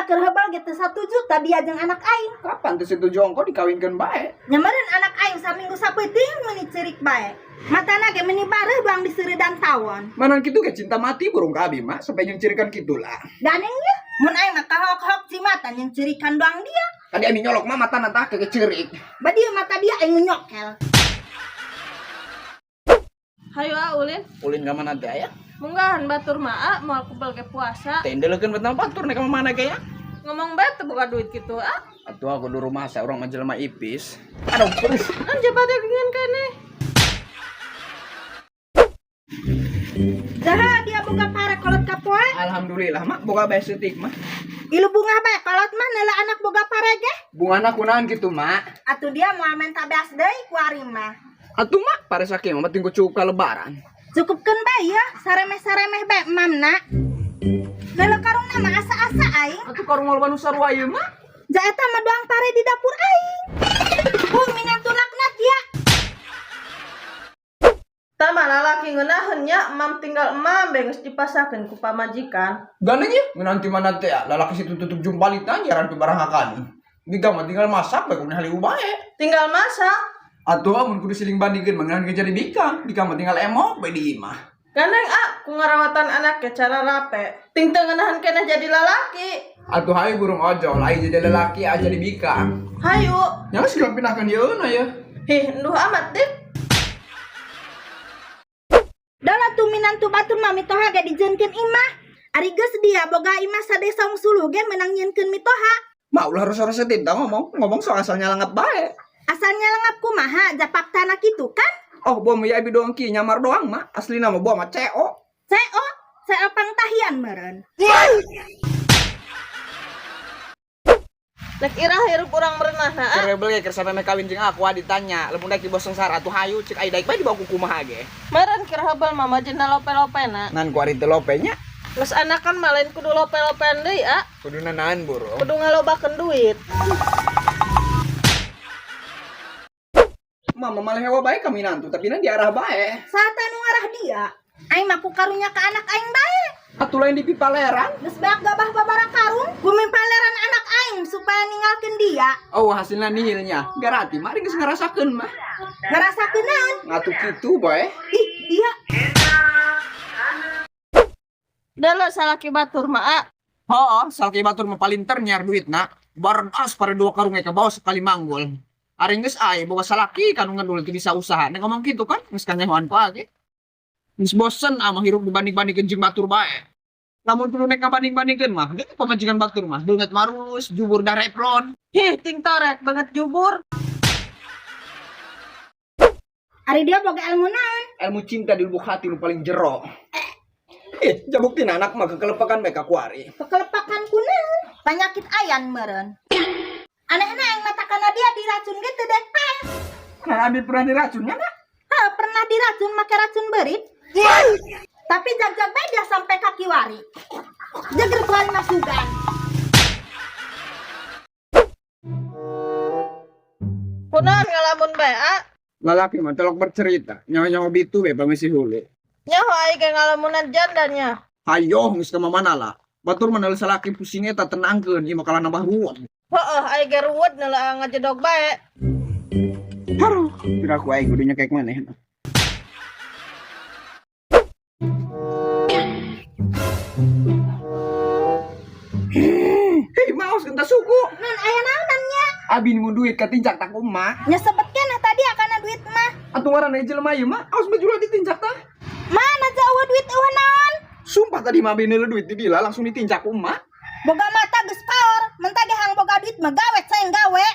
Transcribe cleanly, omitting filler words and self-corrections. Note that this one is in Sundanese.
keur heubal ge teu satuju ta dia jeung anak aing. Kapan teu setuju ongko dikawinkeun bae? Nya meureun anak aing saminggu sapeuting meuni ceurik bae. Matana ge meuni bareuh doang diseureudan tawon. Manan kitu ge cinta mati burung ka abi mah sampai jeung cirikan kitu lah. Daneng ye, mun aing mah kahok-hok cimatan jeung cirikan doang dia. Tadi abi nyolok mah matana tah ke ceurik. Badieu mata dia aing nyokel. Hayu ah ulin. Ulin ka mana teh aya? Munggahan batur mah ah, moal kebel ke puasa. Teh endelekeun betul batur nek ka mana ge ya? Ngomong bae teu boga duit kitu ah. Atuh aku di rumah saya orang mah jelema ipis. Aduh, terus. Kan jabatnya geuningan keneh. Saha dia boga pare kolot ka poe? Alhamdulillah mak boga bae seutik mah. Ilu bunga bae kolot mah neula anak boga pare ge. Bungana kunaon kitu mak? Atuh dia moal menta beas deui ku ari mah. Atuh mak pare sakieu mah tinggu cukup ka lebaran. Cukupkeun bae ya, saremeh-saremeh bae emamna. Leuleuh karungna mah asa-asa aing. Atuh karung loba nu sarua ieu mah. Ja eta mah doang pare di dapur aing. Minantu laknat dia. Tah mah lalaki ngeunaheun nya, emam tinggal emam bae geus dipasakeun ku pamajikan. Gandeng ya, ngeunaan ti mana teh ya, lalaki situ tutup jumpalitan jaran pi barang hakan. Biga mah tinggal masak bae kumaha haliu bae. Tinggal masak. Atuh amun kudu siling bandingkeun mah ngeunaan ge jadi bikang, bikang mah tinggal emok bae di imah. Gandeng ah, ku ngarawatan anak ge cara rape. Ting teu ngeunaheun keneh jadi lalaki. Atuh hayu burung ojol, aing jadi lelaki aja jadi bikang. Hayu. Nya geus geus pindahkeun yeuna ye. Hih, enduh amat dik. Dala tuh minantu batur mah mitoha ge dijeunkeun imah. Ari geus dia boga imah sadesa suluh ge meunang nyieunkeun mitoha. Mah ulah rasa-rasa tinta ngomong, ngomong soal asal nyalangap bae. Asal nyalangap kumaha japak tanah kitu kan? Oh, buah mah ya abi doang ki nyamar doang mah. Asli nama buah mah CO. CO, CO pangtahian meureun. Nek irah hirup urang merenah na. Keur rebel ge keur sampe meh kawin jeung aku ditanya, lamun daek dibawa sengsara atuh hayu cek ai daek bae dibawa ku kumaha ge. Meureun keur heubel mah majena lope-lopena. Ngan ku ari teu lope nya. Geus anakan mah lain kudu lope-lopean deui ah. Kudu nanaon burung. Kudu ngalobakeun duit. Mama malah hewa bae ka minantu tapi na diarah bae. Saha nu ngarah dia? Aing mah ku karunya ka anak aing bae. Atuh lain di pipaleran. Geus beak gabah babara karung, gumipaleran anak aing supaya ninggalkeun dia. Oh, hasilna nihilnya. Garati mah geus ngarasakeun mah. Ngarasakeun naon? Ngatu kitu bae. Ih, dia. Dala salaki batur mah ah. Hooh, salaki batur mah palinter nyiar duitna. Baredas pare dua karung ge ka bawah sekali manggul. Ari geus ae boga salaki kanu ngedul teu bisa usaha. Nek ngomong kitu kan geus kanyahoan ku age. Geus bosen ah mah hirup dibanding-bandingkeun jeung batur bae. Lamun kudu nek ngabanding-bandingkeun mah, geus pamajikan batur mah beungeut marus, jubur da repron. Hih, ting torek banget jubur. Ari dia boga ilmu naon? Ilmu cinta di lubuk hati nu paling jero. Ih, jabuktina anak mah kekelepakan bae ka kuari. Kekelepakan ku naon? Panyakit ayan meureun. Anehna aing mata kana dia diracun ge teu dek paeh. Nah, abi pernah diracunnya na? Hah, pernah diracun make racun beurit. Tapi jag-jag bae dia sampai ka kiwari. Jeger kuari masukan. Kunaon ngalamun bae ah? Lalaki mah telok bercerita, nyawa-nyawa bitu bae pamisi hulu. Nyaho aing ge ngalamunan jandanya. Hayoh geus ka mamana lah. Batur mah neuleuh salaki pusing eta tenangkeun ieu mah kalah nambah ruwet. Heeh, aing ge ruwet neuleuh ngajedog bae. Haruh, piraku aing kudu nyekek maneh. Hei, maos genta suku. Nun aya naonan nya? Abi nunggu duit katincak tak kumaha. Nya sebet keneh tadi akana duit mah. Atuh ngaranna jelema ieu mah, aos mah jual ditincak tah. Mana jauh duit eueuh naon? Sumpah tadi mah abi neuleuh duit di dila langsung ditincak ku emak. Boga mata geus paor, mentah ge hang boga duit mah gawe ceng gawe.